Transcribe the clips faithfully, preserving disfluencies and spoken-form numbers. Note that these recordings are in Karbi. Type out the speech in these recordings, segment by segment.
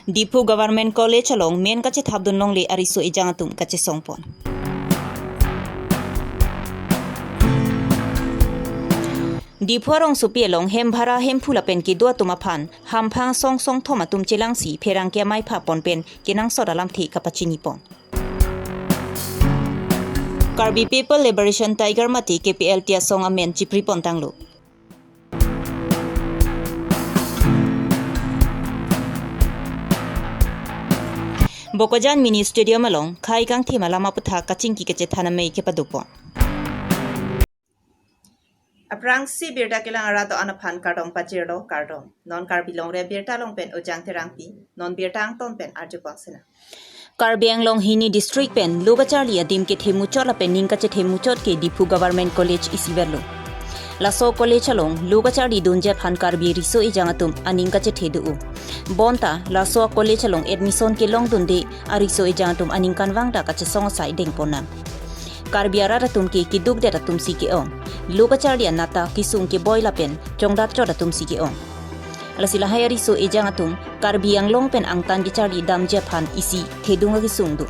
Diphu Government College along men kachethapdun longle ariso ejang atum kachesongpon. Diphu arongsopi along hem bhara hemphu lapen kedo atum aphan hamphang song songthom atum chelangsi pherangke amei phapon pen kenangsot alamthe kapachinipon. Karbi People Liberation Tiger mate K P L T asong amen chipripon tanglo. Bokajan Mini Stadium along khei kangthim alam aputhak kachingki kachethan amei kepadopon. Aphrangsi birta kelang arat do-an aphan kardom pajirlo, kardom. Non Karbi Longri Abirta along pen Ojang Terangpi, non birta angton pen arjupon sinang. Karbi Anglong hini district pen lo kacharli adim kethe muchot lapen ning kachethe muchot ke Diphu Government College isiverlo. Laso college along lo kacharlidunji aphan Karbi riso ejang atum aning kachethe do-o. Bonta laso college along admission kelongdunde ariso ejang atum aningkanvang ta kachesong asai dengpon nang. Karbi arat atum ke kedukdet atumsi ke-ong. Lo kacharli anat ta kesung keboi lapen chongdatchot atumsi ke-ong. Lasi lahai ariso ejang atum Karbi Anglong pen angtan kecharli damji aphan isi thedung akesung do.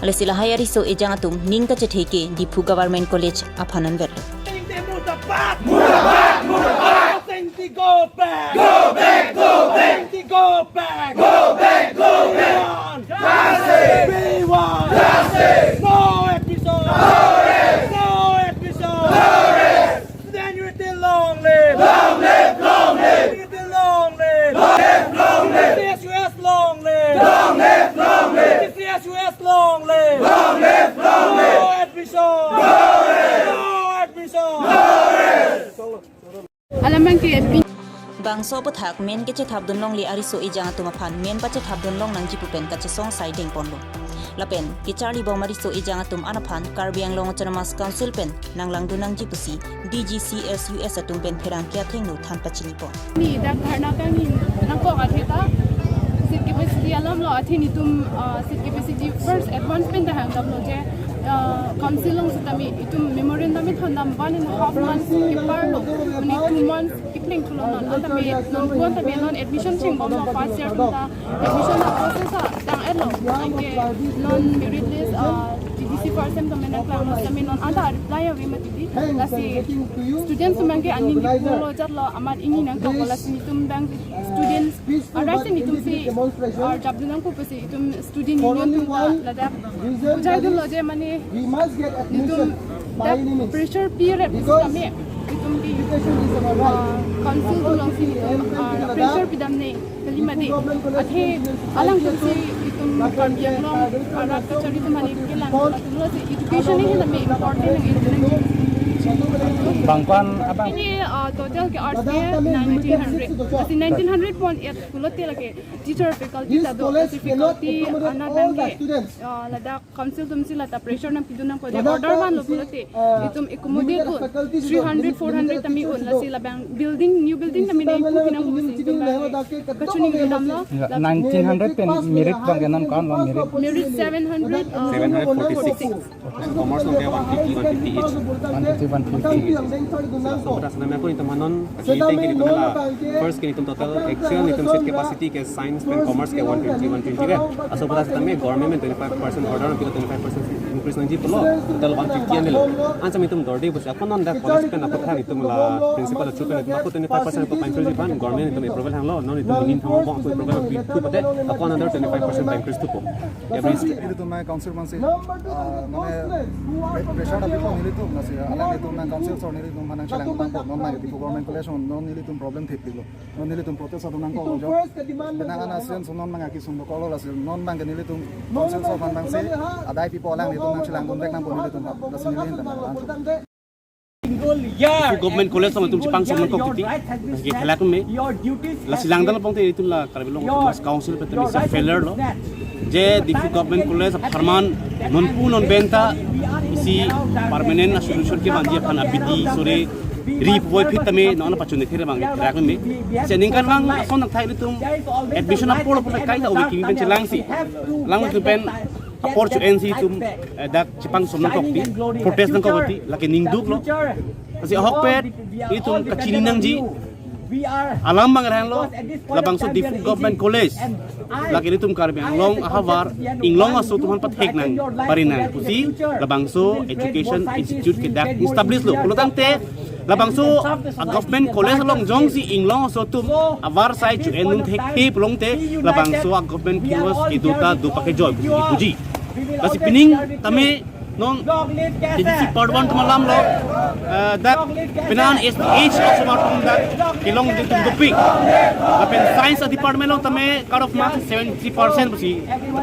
Lasi lahai ariso ejang atum ning kachethe ke Diphu Government College aphan anverlo. Singti murdabat! Murdabat! Murdabat! Singti go back! Go back! Go back! Singti go back! Go back! Go back! We want! Justice! We want! Justice! No admission! No rest! No admission! No rest! Student Unity long live! Long live! Long live! Student Unity long live! Long live! Long live! T C S U S long live! Long live! Long live! Long live! No admission! No rest! No admission! No rest! Alamang ke admin. Bangso aputhak men kachethapdun longle ariso ejang atum aphan men pachethapdun long nangji pu pen kachesong asai dengponlo. Lapen kecharlibom ariso ejang atum an aphan Karbi Anglong Autonomous Council pen nanglangdun nangji pusi D G C S U S atum pen pherangke athengno than pachinipon. Ni dak dharna kangni nangkok athe ta seat capacity alam lo, athe netum, ah, seat capacity first advance pen ta hangdamlo je, ah, council along sitame itum memorandum thandam one and a half months kepar lo, mane two months kepleng thulo non, antame non kuan tame non admission chengbomlo first year atum ta admission a process a tang-etlo, anke non merit list, ah, T D C first sem tame nangklanglo, tame non anta reply ave mati di, lasi students atum ke aning kipunglo jatlo amat ingni nangkoklo, lasi netum abang students arat si netumsi, ah, japdun nangkok pusi itum student union atum ta ladak bujaidunlo je mane netum dak pressure pi rep sitame itum ke, ah, council atum alongsi netum, ah, pressure pidamne kali mati. Athe alangtum si itum Karbi Anglong arat kachari atum mane kelang atumlo si education he name important nang education. Bang ko-an abang? Ini, ah, total ke arts ke nineteen hundred. Lasi nineteen hundred pon et pulote lake teacher faculty ta do, lasi faculty anat abang ke, ah, ladak council atumsi lata pressure nangpidun nangpo de order vanlo pulote itum accommodate un three hundred, four hundred tame un, lasi labang building, new building tame nangpu pinang pusi itum abang kachiningri damlo. Ya, nineteen hundred pen merit abang ke non ko-anlo merit? Merit seven hundred, uh, seven hundred forty-six. Commerce along ke one fifty, one fifty each. One fifty, one fifty. So, pada sana me ako itum hanon, kita ke itum la, first ke itum total actual itum seat capacity ke science pen commerce ke one twenty, one twenty ke. Laso pada sitame government twenty-five percent order, kita twenty-five percent increase nangji pulo, total one fifty an dilo. Ansi itum dorde pusi ako non dak college pen apot thang itum la principal achu pen itum ako twenty-five percent ako increase ipan, government itum approval hanglo, non itum ning thang bong ako approval pi thu pate, ako another twenty-five percent increase thupo. Every state. Ilitum nang council mansi, ah, mane pre-, pressure ta pipo nelitum, lasi alanglitum nang council so nelitum nangchelang nangpo, non nang Diphu Government College non nelitum problem thepiklo. Non nelitum protest atum nangkoklo jo. Penang ana student atum non abang akesung dokoklo, lasi non abang ke nelitum council so aphan abangsi adai pipo, alanglitum nangchelangdun vek nangpo nelitum. Lasi neli nang Diphu Government College along itum chepangsong nangkok titi. Lasi ke khelak me. Lasi langdamlo pon te itum la Karbi Anglong Autonomous Council pen tame isi failure lo. Je Diphu Government College apharman nonpu non pen ta isi permanent a-solution kevanji aphan abidi sore ri puvoiphit tame non pachun-e khere abang khelak me. Si aningkanvang ason nangthai itum admission apor apor kaita ove kimi pen chelangsi. Alanglitum pen apor chu-ensi itum, eh, dak chepangsong nangkok ti, protest nangkok ti, lake ningduklo. Lasi ahokpet itum kachini nangji, Alam bang rang lo, labangso Diphu Government College, lake ilitum Karbi Anglong ahavar Inglong aso atum aphan pathek nang, pari nang pusi labangso education institute kedak establish lo. Pulotangte labangso a government college along jongsi Inglong aso atum avarsai chu-en un thekthe pulote, labangso a government campus kedo ta do pakejoi pusi puji. Lasi pining tame non D D C part one atum alam lo, eh, dak penang S D H atum atum dak kelong di tum dopik. Lapen science department along tame cut off marks seventy three percent pusi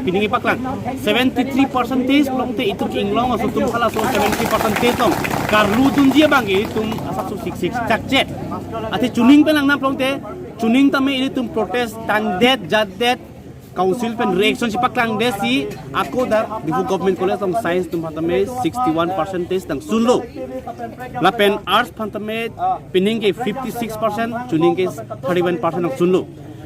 pining ipaklang. Seventy three percentage pulote itum Inglong aso atum halaso seventy three percentage along karlu dunji abang itum asapso sik sik chakchet. Athe chuning pen lang nang pulote, chuning tame ilitum protest tangdet jatdet, council pen reaction si paklangdet si ako dak Diphu Government College along science atum aphan tame sixty one percentage nangsunlo. Lapen arts aphan tame pining ke fifty six percent, chuning ke thirty one percent nangsunlo.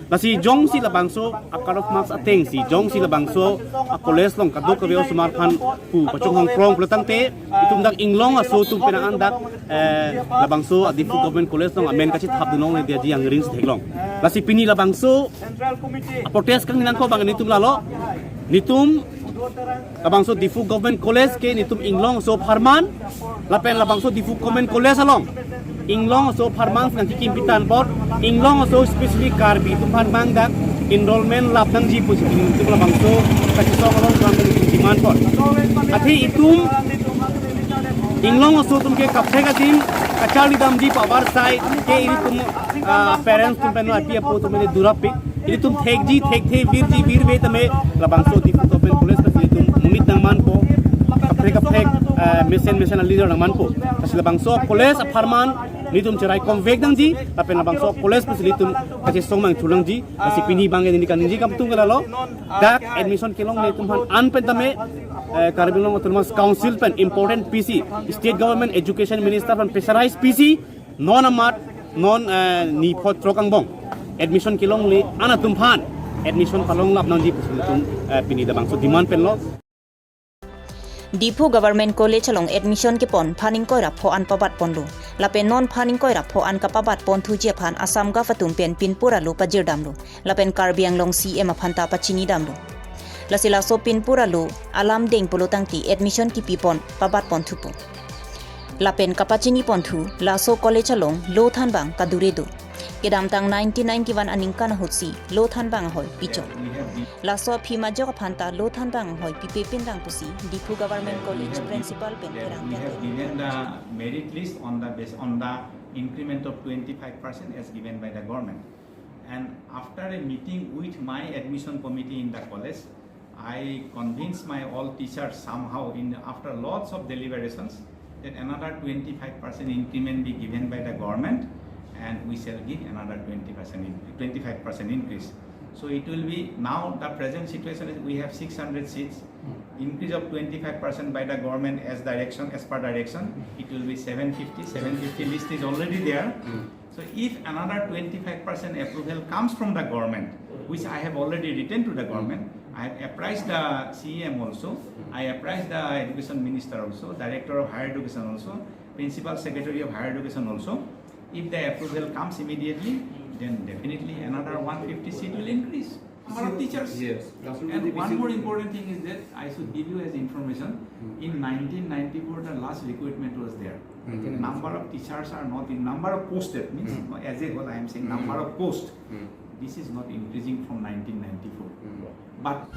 Lasi jongsi labangso a cut off marks ateng si jongsi labangso a college along kadokave osomar aphan pu pachonghong prong pulotangte, itum dak Inglong aso atum penang an dak, eh, labangso a Diphu Government College along amen kachethap dunong le dia ji angring si theklong. Lasi pini labangso a protest kangni nangkok abang nelitum lalo. Nelitum labangso Diphu Government College ke nelitum Inglong aso apharman, lapen labangso Diphu Government College along Inglong aso apharman nangkekim pitan apot, Inglong aso specially Karbi atum aphan bang dak enrollment lap nangji pusi nelitum labangso kachesong along kami demand apot. Athe itum Inglong aso atum ke kaprek adim kacharli damji pu avarsai ke ilitum, ah, parents atum pen api apo atum pen durapik. Ilitum thekji thekthe virji virve tame labangso Diphu Government College pusi ilitum monit nangmanpo. Kaprek kaprek, ah, mesen mesen a leader nangmanpo. Lasi labangso college apharman nelitum cherai komvek nangji, lapen labangso college pusi ilitum kachesong mang chu nangji. Lasi pini bang neli kaningje kangtung ke lalo, dak admission kelongle atum aphan an pen tame, eh, Karbi Anglong Autonomous Council pen important P C, State Government Education Minister aphan pressurized P C, non amat, non, eh, ni pho throk angbong admission kelongle an atum aphan admission palong lap nangji pusi ilitum, eh, pini labangso demand pen lo. Diphu Government College along admission kepon phan ingkoi ra pho an pabat ponlo. Lapen non phan ingkoi ra pho an kapabat ponthuji aphan Assam Gov atum pen pinpur alo pajirdamlo. Lapen Karbi Anglong C M aphan ta pachini damlo. Lasi laso pinpur alo alam deng pulotangte admission kipi pon pabat ponthupo. Lapen kapachini ponthu laso college along lo thanbang kadure do. Kedamtang nineteen ninety-one aningkan ahutsi lo thanbang ahoi pichot. Laso aphi majok aphan ta lo thanbang ahoi pipe pinlang pusi Diphu Government College Principal pen that we have given the merit list on the base, on the increment of twenty-five percent as given by the government. And after a meeting with my admission committee in the college, I convinced my all teachers somehow in, after lots of deliberations, that another twenty-five percent increment be given by the government, and we shall give another twenty percent in, twenty-five percent increase. So it will be, now the present situation is we have six hundred seats, increase of twenty-five percent by the government as direction, as per direction, it will be seven fifty, seven fifty list is already there. So if another twenty-five percent approval comes from the government, which I have already written to the government, I have apprised the C E M also, I apprised the education minister also, director of higher education also, principal secretary of higher education also. If the approval comes immediately, then definitely another one fifty seat will increase. Number of teachers. Yes. And one more important thing is that I should give you as information, in nineteen ninety-four, the last recruitment was there. Number of teachers are not in, number of posted, means, as a whole, I am saying number of post. This is not increasing from nineteen ninety-four. But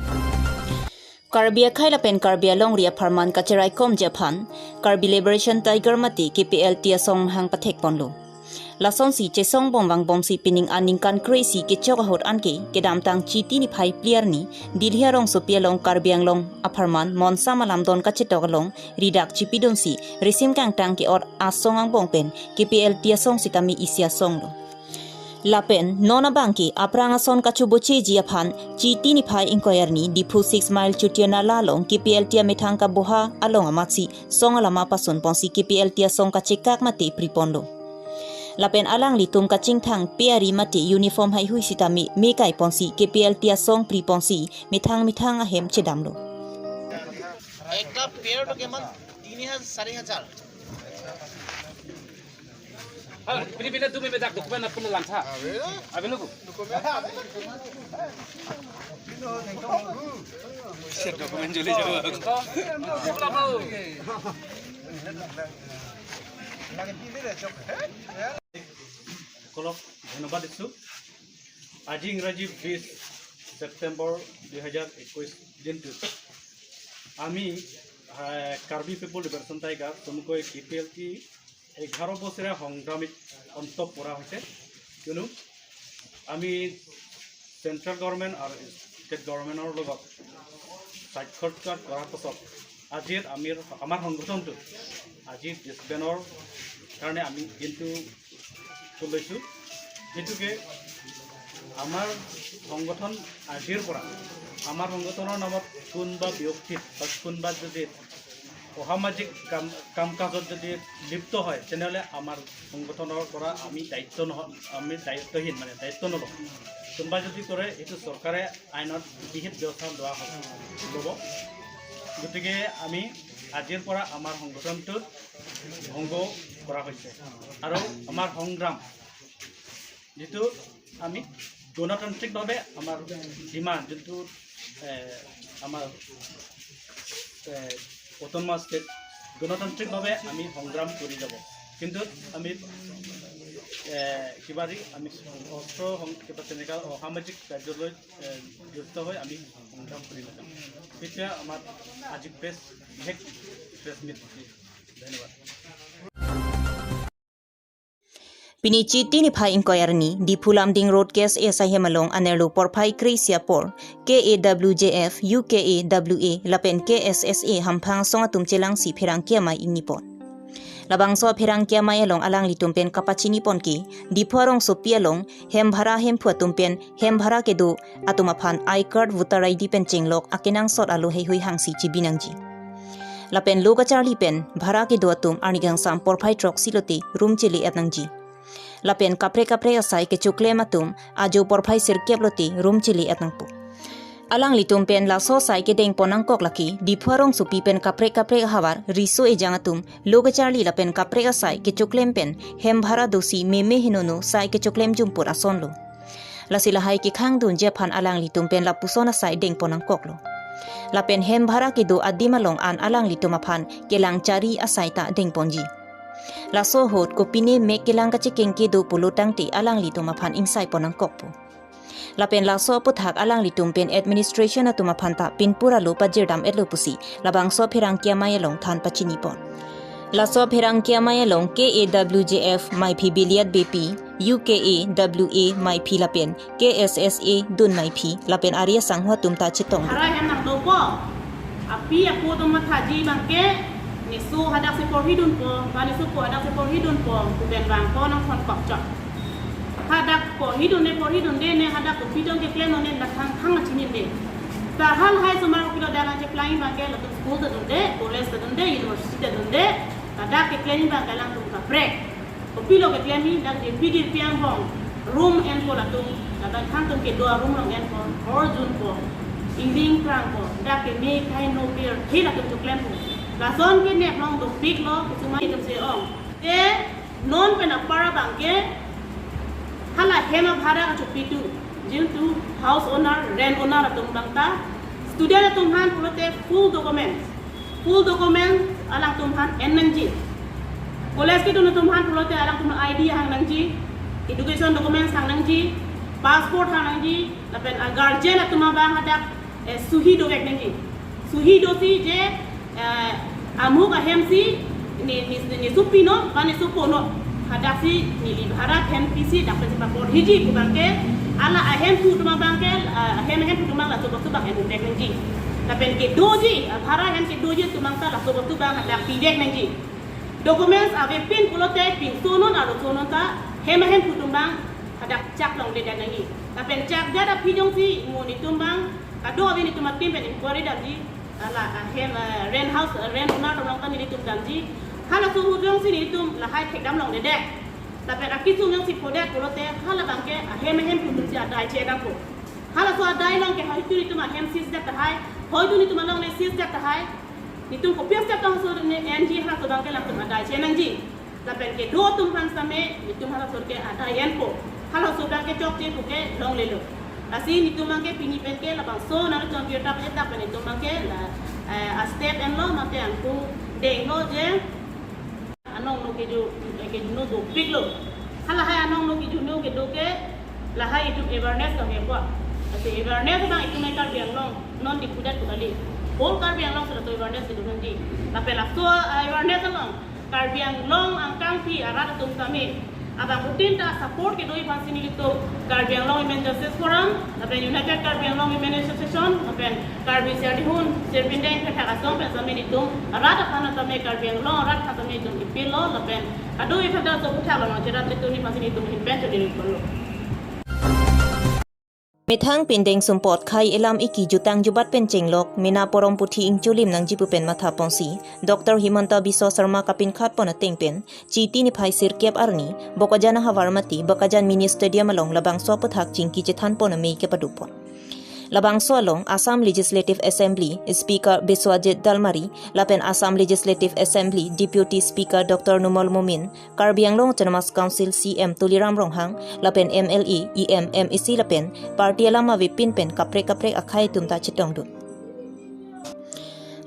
Karbi akhei lapen Karbi alongri apharman kacherai komji aphan Karbi Liberation Tiger mate K P L T asong hang pathek ponlo. Lasonsi chesong bom vang bomsi pining aningkan kre-isi kechok ahut anke kedamtang Chiti niphai phli arni Dilhi arongsopi along Karbi Anglong apharman monsam alamdon kachetok along ridak chipidunsi risim kangtang ke-ot asong angbong pen K P L T asong sitame isi asong lo. Lapen non abangke aphrang ason kachobocheji aphan Chiti niphai ingkoi arni Diphu six mile Chutia Nala along K P L T amethang kaboha along amatsi song alama pasun ponsi K P L T asong kachekak mate pri ponlo. Lapen alanglitum kachingthang pe ari mate uniform haihui sitame me kai ponsi K P L T asong pri ponsi methang methang ahem chedamlo. একটা পেয়ার তো কেমন? তিন হাজার, চারি হাজার। Pini pini dumi medak dokumen na pun langtha. Avelo ko? Set dokumen juli juli. সকলক ধন্যবাদ দিছোঁ। আজি ইংৰাজী বিশ ছেপ্টেম্বৰ দুই হাজাৰ একৈছ দিনটোত আমি, আহ, কাৰ্বি পিপল লিবাৰেশ্যন টাইগাৰ, চমুকৈ কে পি এল টি এঘাৰ বছৰীয়া সংগ্ৰামীত অন্ত পৰা হৈছে। কিয়নো আমি চেণ্ট্ৰেল গভৰ্ণমেণ্ট আৰু ষ্টেট গভৰ্ণমেণ্টৰ লগত সাক্ষাৎকাৰ কৰাৰ পাছত আজিৰ আমি, আমাৰ সংগঠনটো আজি ডিছবেণ্ডৰ কাৰণে আমি দিনটো লৈছোঁ। সেইটোকে আমাৰ সংগঠন আজিৰ পৰা আমাৰ সংগঠনৰ নামত কোনোবা ব্যক্তিত বা কোনোবা যদি অসামাজিক কাম কাম কাজত যদি লিপ্ত হয়, তেনেহ'লে আমাৰ সংগঠনৰ পৰা আমি দায়িত্ব নহ আমি দায়িত্বহীন, মানে দায়িত্ব নলওঁ। কোনোবাই যদি কৰে, এইটো চৰকাৰে আইনত বিহিত ব্যৱস্থা লোৱা হ'ব, ল'ব। গতিকে আমি আজিৰ পৰা আমাৰ সংগঠনটোত ভংগ কৰা হৈছে আৰু আমাৰ সংগ্ৰাম যিটো আমি গণতান্ত্ৰিকভাৱে আমাৰ ডিমাণ্ড, যোনটো, এ, আমাৰ, এ, অট'নমাছ ষ্টেট গণতান্ত্ৰিকভাৱে আমি সংগ্ৰাম কৰি যাব। কিন্তু আমি, এ, কিবা দি আমি অস্ত্ৰ সং- কিবা তেনেকুৱা অসামাজিক কাৰ্যলৈ, এ, জড়িত হৈ আমি সংগ্ৰাম কৰি নাযাওঁ। তেতিয়া আমাৰ আজি প্ৰেছ, বিশেষ প্ৰেছ মিট। ধন্যবাদ। Pini Chiti niphai ingkoi arni, Diphu Lumding Road K S A asai hem along anerlo porphai kre-isi apor, K A W J F, U K A W A, lapen K S S A hamphang asong atum chelangsi pherangke amei ingnipon. Labangso apherangke amei along alanglitum pen kapachinipon ke, Diphu arongsopi along, hem bhara hemphu atum pen, hem bhara kedo atum aphan I card, voter I D pen chenglok akenangsot alo heihui hangsi chibi nangji. Lapen lo kacharli pen bhara kedo atum arni kangsam porphai throksi lote room chele-et nangji. Lapen kaprek kaprek asai kechoklem atum ajo porphai sirkep lote room chele-et nangpo. Alanglitum pen laso asai kedengpon nangkok lake Diphu arongsopi pen kaprek kaprek ahavar riso ejang atum lo kacharli lapen kaprek asai kechoklem pen hem bhara dosi meme henono asai kechoklem jumput asonlo. Lasi lahai kekhangdunji aphan alanglitum pen lapuson asai dengpon nangkoklo. Lapen hem bhara kedo adim along an alanglitum aphan kelang chari asai ta dengponji. Laso ahut kopine mek kelang kachekeng kedo pulo tangte alanglitum aphan ingsaipon nangkokpo. Lapen laso aputhak alanglitum pen administration atum aphan ta pinpur alo pajirdam-etlo pusi labangso apherangke amei along than pachinipon. Laso apherangke amei along K A W J F meiphi Biliat Beypi, U K A W A meiphi lapen K S S A dun meiphi lapen ari asangho atum ta chetong. Bhara hem nangdopo, api apo atum mathaji abangke, neso hadaksi porhidunpo, ba nesopo hadaksi porhidunpo, pu pen bang ko nangthon kokchot. Hadak porhidunde, porhidunde ne, hadak kopi tong keklem non ne, dak thang thang chinine. Tahal hai osomar kopilo dak nangcheklang abangke, latum school ta dunde, college ta dunde, university ta dunde, hadak keklem abangke alangtum kaprek. Kopilo keklem he, dak dirpi dirpi angbong room enpo latum, ladak thang atum kedo a-room along enpo, hor junpo, ingding prangpo, dak keme kai no pir, he latum choklempo. Lason ke nek along dopiklo, kosonma itum se-ong. Te non pen apar abangke, hala hem abhara kachopitu, jingtu house owner, rent owner atum abang ta, student atum aphan pulote full documents, full documents alangtum aphan en nangji. College kedun atum aphan pulote alangtum I D hang nangji, education documents hang nangji, passport hang nangji, lapen a-guardian atum abang hadak, eh, sohi dovek nangji. Sohi dosi je, eh, amuk ahem si ne, ne, ne, nesopi non, ba nesopo non. Hadaksi neli bhara hem pisi dak pensi paporhiji pu abangke, hala ahemphu atum abangke, eh, ahem ahemphu atum abang laso bostu abang en dovek nangji. Lapen kedoji, eh, bhara hem kedoji atum abang ta laso bostu abang hadak pidek nangji. Documents avepin pulote pinso non arloso non ta hem ahemphu atum abang hadak chak longledet nangji. Lapen chakdet aphi jongsi mo netum abang, kado-kave netum a-team pen inquiry damji, hala, ah, hem, ah, rent house, ah, rent owner atum along ta nelitum damji. Halaso ahut jongsi netum lahai thekdam longledet, lapen akesung jongsi phodet pulote, hala abangke ahem ahemphu atum si adai che-et nangpo. Halaso adai along ke hoitu netum ahem seize det tahai, hoitu netum alongle seize det tahai, netum kopi step tangso ne enji halaso abangke latum adai che nangji. Lapen kedo atum aphan sitame, itum halaso ke adai enpo. Halaso abang ke chokche puke longlelo. Lasi nitum abang ke pini pen ke labangso nang chon birta pachetak pen itum abang ke la, eh, a-step enlo mate angku denglo je anong no keju, eh, kejuno dopiklo. Halahai anong no kejuno kedo ke lahai itum awareness kave po. Lasi awareness abang itum Karbi Anglong non Diphu det pu kali. Whole Karbi Anglong si laso awareness kedo nangji. Lapen laso, ah, awareness along Karbi Anglong angkangpi arat atum sitame abangphutin ta support kedoji aphan si nelitum Karbi Anglong Women Justice Forum, lapen United Karbi Anglong Women Association, lapen Karbi Sirdihun, Sirbindeng, Pherthak asong pen sitame nelitum arat aphan sitame, Karbi Anglong arat aphan sitame nelitum appeal lo, lapen kado-i aphan ta so puthak lo nang cherat nelitum ni aphan si nelitum ahin pen choningri ponlo. Methang pindeng sumpot khei elam iki jutang jubat pen chenglok mena porom puthi ingchulim nangji pu pen matha ponsi Doctor Himanta Biswa Sarma kapinkhat pon ateng pen Chiti niphai sirkep arni Bokajan ahavar mate Bokajan Mini Stadium along labangso aputhak chingki chethan pon amei kepadopon. Labangso along Assam Legislative Assembly Speaker Biswajit Dalmari lapen Assam Legislative Assembly Deputy Speaker Doctor Numal Momin, Karbi Anglong Autonomous Council C M Tuliram Ronghang lapen M L A, E M, M A C lapen party alam avepin pen kaprek kaprek akhei atum ta chetongdun.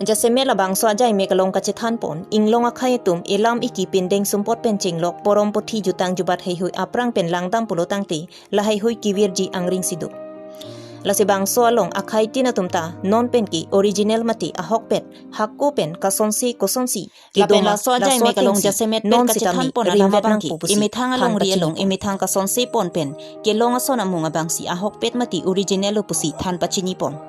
Jasemet labangso ajaimek along kachethan pon, inglong akhei atum elam iki pindeng sumpot pen chenglok porom puthi jutang jubat heihui aphrang pen langdam pulo tangte laheihui kevirji angring si do. Lasi bangso along akhei tin atum ta non pen ke original mate ahokpet hako pen kasonsi kosonsi lapen kedoma, laso ajaimek along jasemet non pen sitame kachethan pon alam rimvet abang nangpo ke pusi emethang alongri along emethang kasonse pon pen kelong ason amung abangsi ahokpet mate original lo pusi than pachini pon.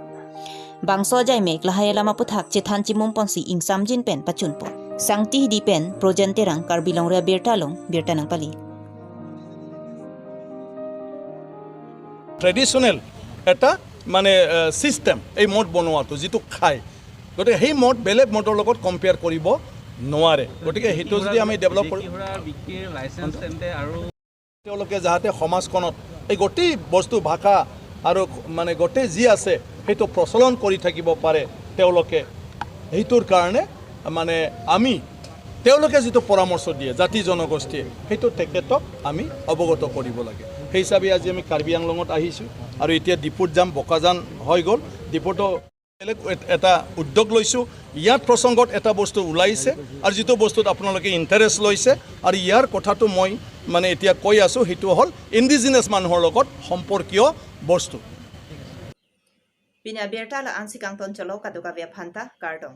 Bangso ajaimek lahai alam aputhak chethan chimum ponsi ingsamjin pen pachun pon. Sangti Hidi pen Projen Terang, Karbi Longri Abirta along birta nangpali. Traditional এটা মানে চিষ্টেম এই মদ বনোৱাটো, যিটো খায়। গতিকে সেই মদ বেলেগ মদৰ লগত কম্পেয়াৰ কৰিব নোৱাৰে। গতিকে সেইটো যদি আমি ডেভেলপ কৰি তেওঁলোকে যাতে সমাজখনত এই গোটেই বস্তু ভাষা আৰু মানে গোটেই যি আছে সেইটো প্ৰচলন কৰি থাকিব পাৰে তেওঁলোকে, সেইটোৰ কাৰণে মানে আমি তেওঁলোকে যিটো পৰামৰ্শ দিয়ে জাতি জনগোষ্ঠীয়ে, সেইটো তেখেতক আমি অৱগত কৰিব লাগে। সেই হিচাপে আজি আমি কাৰ্বি আংলঙত আহিছোঁ আৰু এতিয়া ডিফুত যাম, বোকাজান হৈ গ'ল, ডিফুতো বেলেগ এট- এটা উদ্যোগ লৈছোঁ। ইয়াত প্ৰসংগত এটা বস্তু ওলাইছে আৰু যিটো বস্তুত আপোনালোকে ইণ্টাৰেষ্ট লৈছে আৰু ইয়াৰ কথাটো মই মানে এতিয়া কৈ আছোঁ, সেইটো হ'ল ইণ্ডিজিনাছ মানুহৰ লগত সম্পৰ্কীয় বস্তু। Pini abirta la-ansi kangton cholo, kadokave aphanta kardom.